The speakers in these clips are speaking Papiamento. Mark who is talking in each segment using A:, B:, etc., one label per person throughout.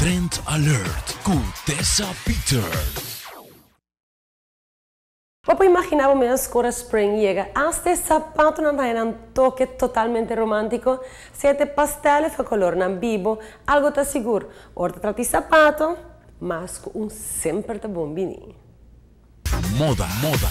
A: Trend Alert ku Tessa Peters.
B: Bo por imaginá bo mes ku ora spring yega, asta e sapatunan ta haña nan toke totalmente romántico? Sea ta e pastel of e colornan bibo, algo ta sigur, ora ta trata di sapato, mas ku un semper ta bon bini.
A: Moda, moda.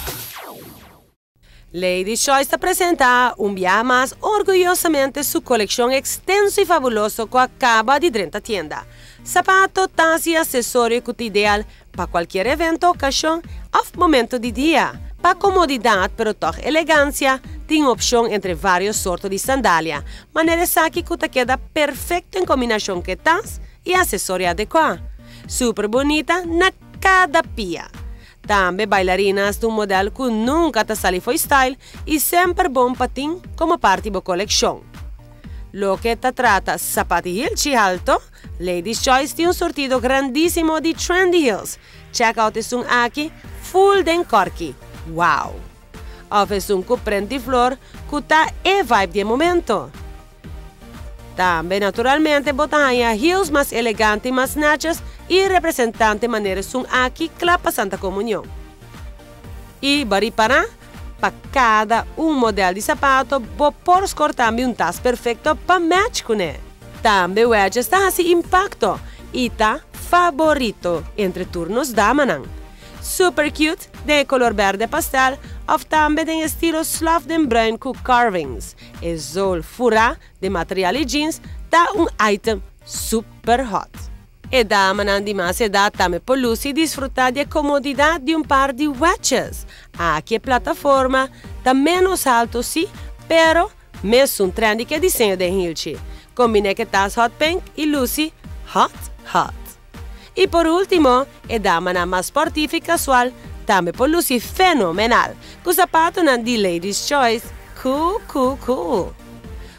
B: Ladies Choice ta presenta un biaha mas orguyosamente su coleccion extenso y fabuloso cu a caba di drenta tienda. Sapato, tas y accesorio cu ta ideal pa cualkier evento, ocasion of momento di dia. Pa comodidad pero tog elegancia, tin opcion entre varios sorto di sandalia, manera esaki cu ta keda perfecto en combinacion cu e tas y accesorio adecua. Super bunita na cada pia. Tambe bailarinas ta un model cu nunca ta sali fo'i style y semper bon pa tin como parti bo coleccion. Loke ta trata sapati hilchi halto, Ladies Choice tin un surtido grandisimo di trendy heels. Check out esun aki full den corki. Wow! Of esun cu prent di flor cu ta e vibe di e momento. Tambe naturalmente bo ta haña heels mas elegante i mas netjes i representante manera esun aki kla pa Santa Komunion. I bo a ripará? Pa kada un model di sapato bo por skor tambe un tas perfekto pa match kuné. Tambe wedges ta hasi impakto i ta faborito entre tur nos damanan. Super cute den e kolor berde pastel òf tambe den estilo slof den bruin ku carvings. E zool furá den material di jeans ta un item super hot. E damanan di mas edat tambe por luci i disfrutá di e komodidat di un par di wedges. Aki e plataforma ta ménos haltu sí, pero mesun trendy ku e diseño den hilchi. Kombiné ku e tas hot pink i luci hot hot. I por último, e damanan mas sportivo i kasual tambe por luci fenomenal ku sapatonan di Ladies Choice. Cool, cool, cool!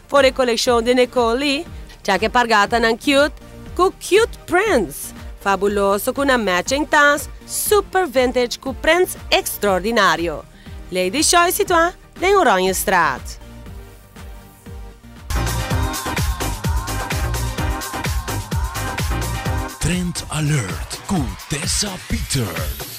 B: For e kolekshon di Nicole Lee, chak e pargatanan cute ku cute prints fabuloso ku nan matching tas super vintage ku prints extraordinario. Ladies Choice situá den Oranjestraat.
A: Trend Alert ku Tessa Peters.